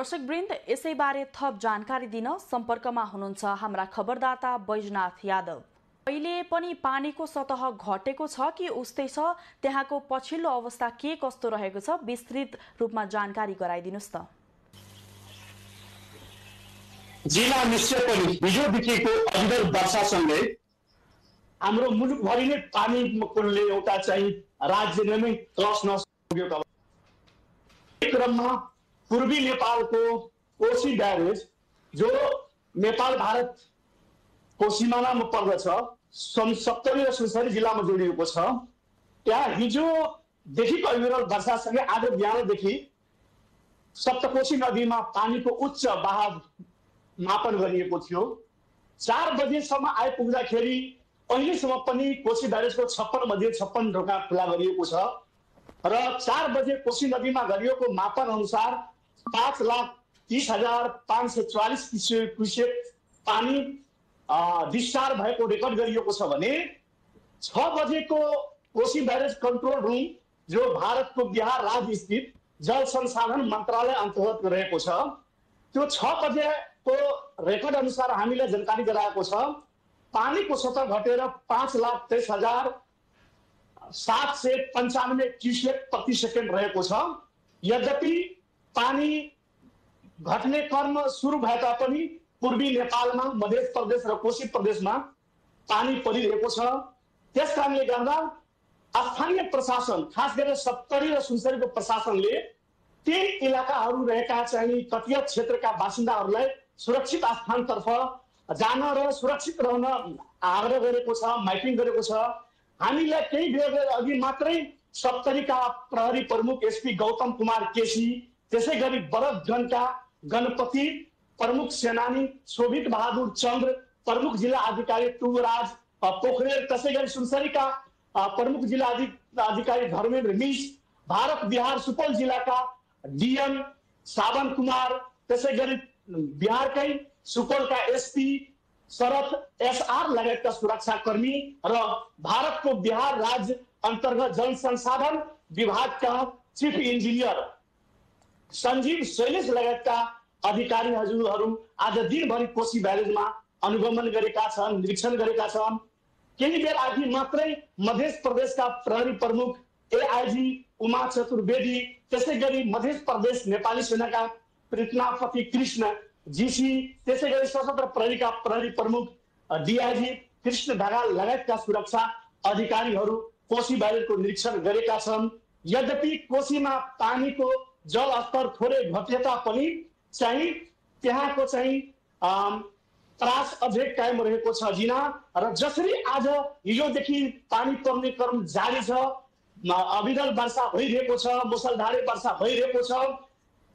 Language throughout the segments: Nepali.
दर्शकवृन्द, यसैबारे थप जानकारी दिन सम्पर्कमा हुनुहुन्छ हाम्रा खबरदाता बैजनाथ यादव। अहिले पनि पानीको सतह घटेको छ कि उस्तै छ, त्यहाँको पछिल्लो अवस्था के कस्तो रहेको छ, विस्तृत रूपमा जानकारी गराइदिनुस् त। जिल्ला निश्चय पनि हिजोदेखिको अविरल वर्षासँगै हाम्रो मुलुकभरि नै पानीले एउटा चाहिँ राज्यले नै क्रस नपुगेको क्रममा पूर्वी नेपालको कोशी ब्यारेज जो नेपाल भारतको सिमानामा पर्दछ, सप्तरी र सुनसरी जिल्लामा जोडिएको छ। त्यहाँ हिजोदेखिको अविरल वर्षासँगै आज बिहानदेखि सप्तकोशी नदीमा पानीको उच्च बहाव मापन गरिएको थियो। 4 बजेसम्म आइपुग्दाखेरि अहिलेसम्म पनि कोशी ब्यारेजको 56 मध्ये 56 ढोका खुला गरिएको छ र 4 बजे कोशी नदीमा गरिएको मापन अनुसार 5,30,544 क्युसेक पानी डिस्चार्ज भएको रेकर्ड गरिएको छ भने 6 बजेको कोशी ब्यारेज कन्ट्रोल रुम जो भारतको बिहार राज्य स्थित जल संसाधन मन्त्रालय अन्तर्गत रहेको छ, त्यो 6 बजेको रेकर्ड अनुसार हामीले जानकारी गराएको छ पानीको सतह घटेर 5,03,795 क्युसेक प्रति सेकेन्ड रहेको छ। यद्यपि पानी घट्ने क्रम सुरु भए तापनि पूर्वी नेपालमा, मध्य प्रदेश र कोशी प्रदेशमा पानी परिरहेको छ। त्यस कारणले गर्दा स्थानीय प्रशासन, खास गरेर सप्तरी र सुनसरीको प्रशासनले ती इलाकाहरू रहेका चाहिँ तटीय क्षेत्रका बासिन्दाहरूलाई सुरक्षित स्थानतर्फ जान र सुरक्षित रहन आग्रह गरेको छ, माइकिङ गरेको छ। हामीलाई केही बेर अघि मात्रै सप्तरीका प्रहरी प्रमुख एसपी गौतम कुमार केसी, त्यसै गरी बरफगनका गणपति प्रमुख सेनानी शोभित बहादुर चन्द्र, प्रमुख जिल्ला अधिकारी टुराज पोखरेल, त्यसै गरी सुनसरीका प्रमुख जिल्ला अधिकारी धर्मेन्द्र मिस, भारत बिहार सुपौल जिल्लाका डीएम सावन कुमार, त्यसै गरी बिहारकै सुपौलका एसपी शरद एसआर लगायतका सुरक्षाकर्मी र भारतको बिहार राज्य अन्तर्गत जल संसाधन विभागका चिफ इन्जिनियर सञ्जीव शैलेश लगायतका अधिकारी हजुरहरू आज दिनभरि कोशी ब्यारेजमा अनुगमन गरेका छन्, निरीक्षण गरेका छन्। केही बेर अघि मात्रै मध्य प्रदेशका प्रहरी प्रमुख एआइजी उमा चतुर्वेदी, त्यसै गरी मध्य प्रदेश नेपाली सेनाका पृथ्वीपति कृष्ण जीसी, त्यसै गरी सशस्त्र प्रहरीका प्रहरी प्रमुख डीआइजी कृष्ण ढकाल लगायतका सुरक्षा अधिकारीहरू कोशी ब्यारेजको निरीक्षण गरेका छन्। यद्यपि कोशीमा पानीको जल स्तर थोरै घटे तापनि चाहिँ त्यहाँको चाहिँ त्रास अझै कायम रहेको छ जिना। र जसरी आज हिजोदेखि पानी पर्ने क्रम जारी छ, अविरल वर्षा भइरहेको छ, मुसलधारे वर्षा भइरहेको छ।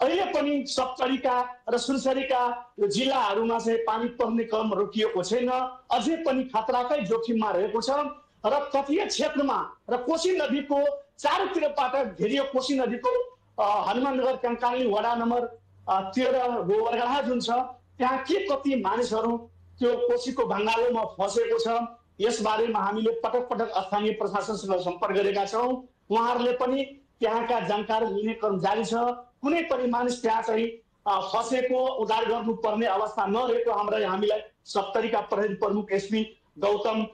अहिले पनि सप्तरीका र सुनसरीका जिल्लाहरूमा चाहिँ पानी पर्ने क्रम रोकिएको छैन, अझै पनि खतराकै जोखिममा रहेको छ। र तटीय क्षेत्रमा र कोशी नदीको चारैतिरबाट घेरियो कोशी नदीको हनुमाननगर कंकाली वडा नम्बर 13 गोबरगढा जुन छ, त्यहाँ के कति मानिसहरू त्यो कोशीको भङ्गालोमा फसेको छ, यसबारेमा हामीले पटक पटक स्थानीय प्रशासनसँग सम्पर्क गरेका छौँ। उहाँहरूले पनि त्यहाँका जानकारी लिने क्रम जारी छ। कुनै पनि मानिस त्यहाँ चाहिँ फसेको, उद्धार गर्नुपर्ने अवस्था नरहेको हामीलाई सप्तरीका प्रहरी प्रमुख एसपी गौतम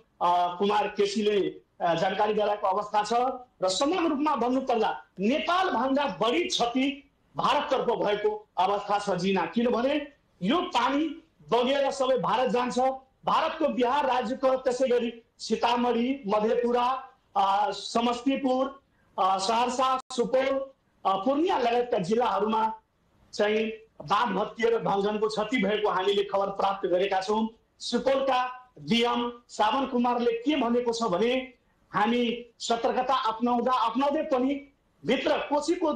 कुमार केसीले जानकारी गराएको अवस्था छ। र समग्र रूपमा भन्नुपर्दा नेपाल भन्दा बढी क्षति भारततर्फ भएको अवस्था छ जिना, किनभने यो पानी बगेर सबै भारत जान्छ। भारतको बिहार राज्यको, त्यसै गरी सीतामढ़ी, मधेपुरा, समस्तीपुर, सहरसा, सुपौल, पूर्णिया लगायतका जिल्लाहरूमा चाहिँ बाँध भत्किएर धनजनको क्षति भएको हामीले खबर प्राप्त गरेका छौँ। सुपौलका डीएम सावन कुमारले के भनेको छ भने हामी सतर्कता अपनाउँदै पनि भित्र कोशीको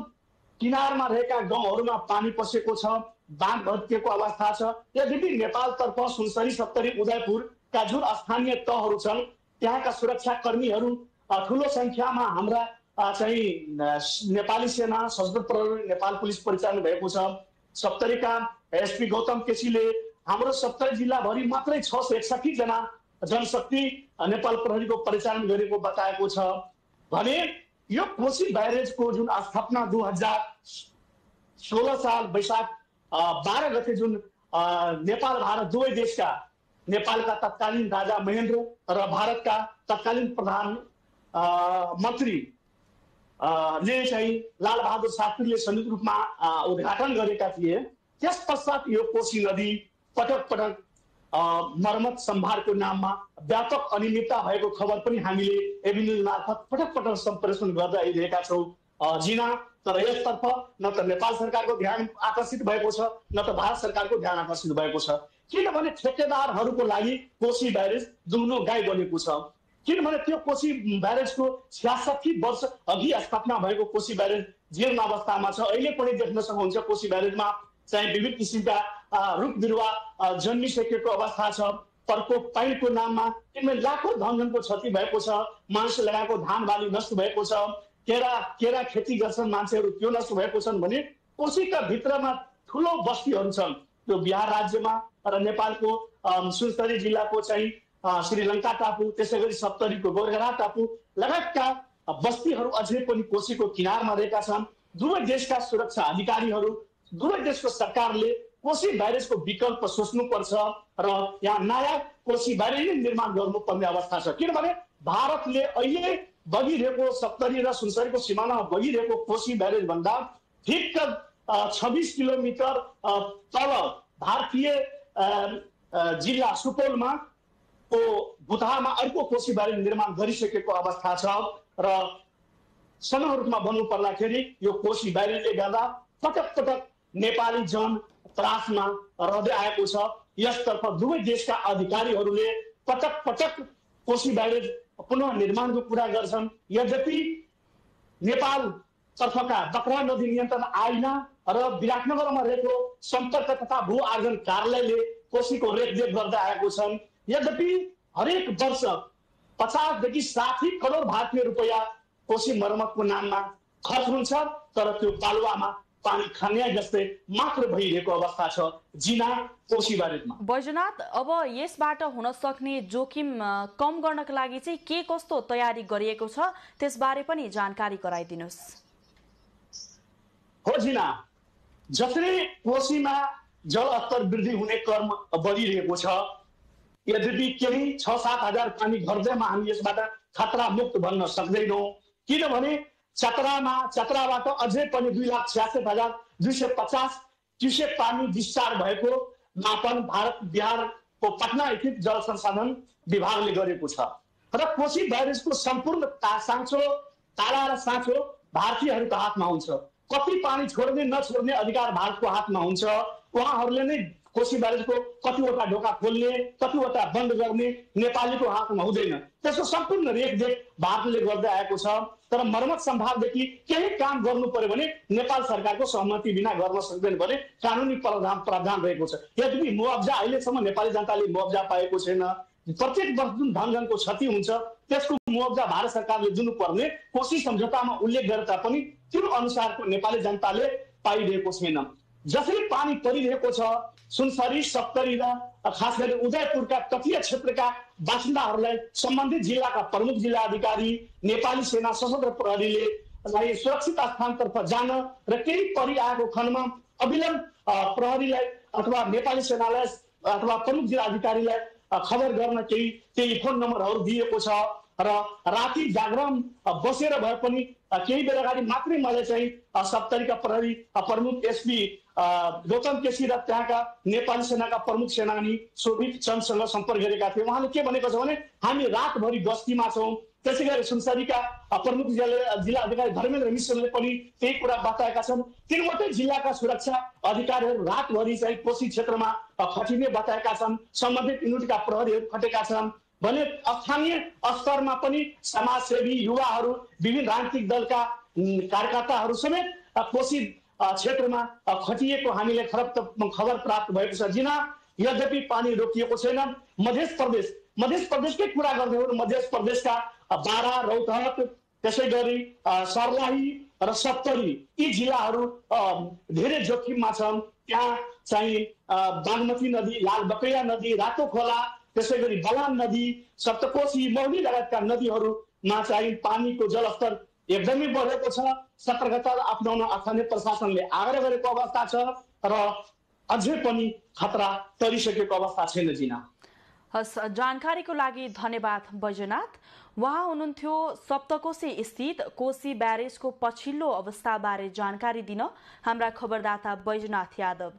किनारमा रहेका गाउँहरूमा पानी पसेको छ, बाँध भत्किएको अवस्था छ। यद्यपि नेपालतर्फ सुनसरी, सप्तरी, उदयपुरका जुन स्थानीय तहहरू छन् त्यहाँका सुरक्षा कर्मीहरू ठुलो संख्यामा हाम्रा चाहिँ नेपाली सेना, सशस्त्र प्रहरी, नेपाल पुलिस परिचालन भएको छ। सप्तरीका एसपी गौतम केसीले हाम्रो सप्तरी जिल्लाभरि मात्रै 661 जना जनशक्ति नेपाल प्रहरीको परिचालन गरेको बताएको छ भने यो कोशी ब्यारेजको जुन स्थापना 2016 साल वैशाख 12 गते जुन नेपाल भारत दुवै देशका नेपालका तत्कालीन राजा महेन्द्र र भारतका तत्कालीन प्रधान मन्त्री ले चाहिँ लाल बहादुर शास्त्रीले संयुक्त रूपमा उद्घाटन गरेका थिए। त्यस पश्चात यो कोशी नदी पटक पटक मर्मत सम्भारको नाममा व्यापक अनियमितता भएको खबर पनि हामीले एभिन्यू मार्फत पटक पटक सम्प्रेषण गर्दै आइरहेका छौँ जिना। तर यसतर्फ न त नेपाल सरकारको ध्यान आकर्षित भएको छ न त भारत सरकारको ध्यान आकर्षित भएको छ। किनभने ठेकेदारहरूको लागि कोशी ब्यारेज दुनो गाई बनेको छ। किनभने त्यो कोशी ब्यारेजको 66 वर्ष अघि स्थापना भएको कोशी ब्यारेज जीर्ण अवस्थामा छ। अहिले पनि देख्न सक्नुहुन्छ कोशी ब्यारेजमा चाहिँ विभिन्न किसिमका रुख बिरुवा जन्मिसकेको अवस्था छ। प्रकोप पाइपको नाममा किनभने लाखौं धनजनको क्षति भएको छ। मानिसले लगाएको धान बाली नष्ट भएको छ। केरा खेती गर्छन् मान्छेहरू, त्यो नष्ट भएको छन् भने कोशीका भित्रमा ठुलो बस्तीहरू छन्। त्यो बिहार राज्यमा र नेपालको सुनसरी जिल्लाको चाहिँ श्रीलङ्का टापु, त्यसै गरी सप्तरीको गोर्खा टापु लगायतका बस्तीहरू अझै पनि कोशीको किनारमा रहेका छन्। दुवै देशका सुरक्षा अधिकारीहरू, दुवै देशको सरकारले कोशी ब्यारेजको विकल्प सोच्नुपर्छ र यहाँ नयाँ कोशी ब्यारेज निर्माण गर्नुपर्ने अवस्था छ। किनभने भारतले अहिले बगिरहेको सप्तरी र सुनसरीको सिमानामा बगिरहेको कोशी ब्यारेज भन्दा ठिक्क 26 किलोमिटर तल भारतीय जिल्ला सुपौलमा को भुतहामा अर्को कोशी ब्यारेज निर्माण गरिसकेको अवस्था छ र समग्रमा भन्नु पर्दाखेरि यो कोशी ब्यारेजले गर्दा पटक पटक नेपाली जन त्रासमा रहँदै आएको छ। यसतर्फ दुवै देशका अधिकारीहरूले पटक पटक कोशी ब्यारेज पुनः निर्माणको कुरा गर्छन्। यद्यपि नेपाल तर्फका बक्रा नदी नियन्त्रण आइना र विराटनगरमा रहेको सम्पर्क तथा भू आर्जन कार्यालयले कोशीको रेखदेख गर्दै आएको छन्। यद्यपि हरेक वर्ष 50 देखि 60 करोड भारतीय रुपैयाँ कोशी मर्मतको नाममा खर्च हुन्छ, तर त्यो बालुवामा पानी खन्याई जस्तै मात्र भइरहेको अवस्था छ जिना कोशी ब्यारेजमा। बैजनाथ, अब यसबाट हुन सक्ने जोखिम कम गर्नका लागि चाहिँ के कस्तो तयारी गरिएको छ त्यसबारे पनि जानकारी गराइदिनुस्। हो जिना, जसरी कोशीमा जलस्तर वृद्धि हुने क्रम बढिरहेको छ, यद्यपि केही 6-7 हजार पानी घट्दैमा हामी यसबाट खतरा मुक्त भन्न सक्दैनौँ। किनभने चतराबाट अझै पनि 2,66,250 क्युसेक पानी डिस्चार्ज भएको मापन भारत बिहारको पटना स्थित जल संसाधन विभागले गरेको छ र कोशी ब्यारेजको सम्पूर्ण ताला र साँचो भारतीयहरूको हातमा हुन्छ। कति पानी छोड्ने नछोड्ने अधिकार भारतको हातमा हुन्छ। उहाँहरूले नै कोशी ब्यारेजको कतिवटा ढोका खोल्ने, कतिवटा बन्द गर्ने नेपालीको हातमा हुँदैन। त्यसको सम्पूर्ण रेखदेख भारतले गर्दै आएको छ। तर मर्मत सम्भागदेखि केही काम गर्नु पर्यो भने नेपाल सरकारको सहमति बिना गर्न सक्दैन भने कानुनी प्रावधान रहेको छ। यद्यपि मुआवजा अहिलेसम्म नेपाली जनताले मुआवजा पाएको छैन। प्रत्येक वर्ष जुन धनजनको क्षति हुन्छ त्यसको मुआवजा भारत सरकारले दिनुपर्ने कोशी सम्झौतामा उल्लेख गरे तापनि त्यो अनुसारको नेपाली जनताले पाइरहेको छैन। जसरी पानी परिरहेको छ, सुनसरी, सप्तरी र खास गरी उदयपुरका तटीय क्षेत्रका बासिन्दाहरूलाई सम्बन्धित जिल्लाका प्रमुख जिल्ला अधिकारी, नेपाली सेना, सशस्त्र प्रहरीले सुरक्षित स्थानतर्फ जान र केही परिआएको खण्डमा अविलम्ब प्रहरीलाई अथवा नेपाली सेनालाई अथवा प्रमुख जिल्ला अधिकारीलाई खबर गर्न केही फोन नम्बरहरू दिएको छ र राति जागरण बसेर भए पनि केही बेला अगाडि मात्रै मैले चाहिँ सप्तरीका प्रहरी प्रमुख एसपी गौतम केसी र त्यहाँका नेपाली सेनाका प्रमुख सेनानी शोभित चन्दसँग सम्पर्क गरेका थिए। उहाँले के भनेको छ भने हामी रातभरि गस्तीमा छौँ। त्यसै गरी सुनसरीका प्रमुख जिल्ला अधिकारी धर्मेन्द्र मिश्रले पनि त्यही कुरा बताएका छन्। तीनवटै जिल्लाका सुरक्षा अधिकारीहरू रातभरि चाहिँ कोशी क्षेत्रमा खटिने बताएका छन्। सम्बन्धित युनिटका प्रहरीहरू खटेका छन् भने स्थानीय स्तरमा पनि समाजसेवी, युवाहरू, विभिन्न राजनीतिक दलका कार्यकर्ताहरू समेत कोशी क्षेत्रमा खटिएको हामीले खबर प्राप्त भएको छ जिना। यद्यपि पानी रोकिएको छैन। मध्य प्रदेशकै कुरा गर्दै हो, मध्य प्रदेशका बारा, रौतहट, त्यसै गरी सर्लाही र सप्तरी यी जिल्लाहरू धेरै जोखिममा छन्। त्यहाँ चाहिँ बागमती नदी, लालबकैया नदी, रातो खोला, त्यसै गरी बलान नदी, सप्तकोशी, मौली लगायतका नदीहरूमा चाहिँ पानीको जलस्तर एकदमै बढेको छ। सतर्कता अप्नाउन स्थानीय प्रशासनले आग्रह गरेको अवस्था छ र अझै पनि खतरा टरिसकेको अवस्था छैन जिना। हस्, जानकारीको लागि धन्यवाद बैजनाथ। उहाँ हुनुहुन्थ्यो सप्तकोशी स्थित कोशी ब्यारेजको पछिल्लो अवस्थाबारे जानकारी दिन हाम्रा खबरदाता बैजनाथ यादव।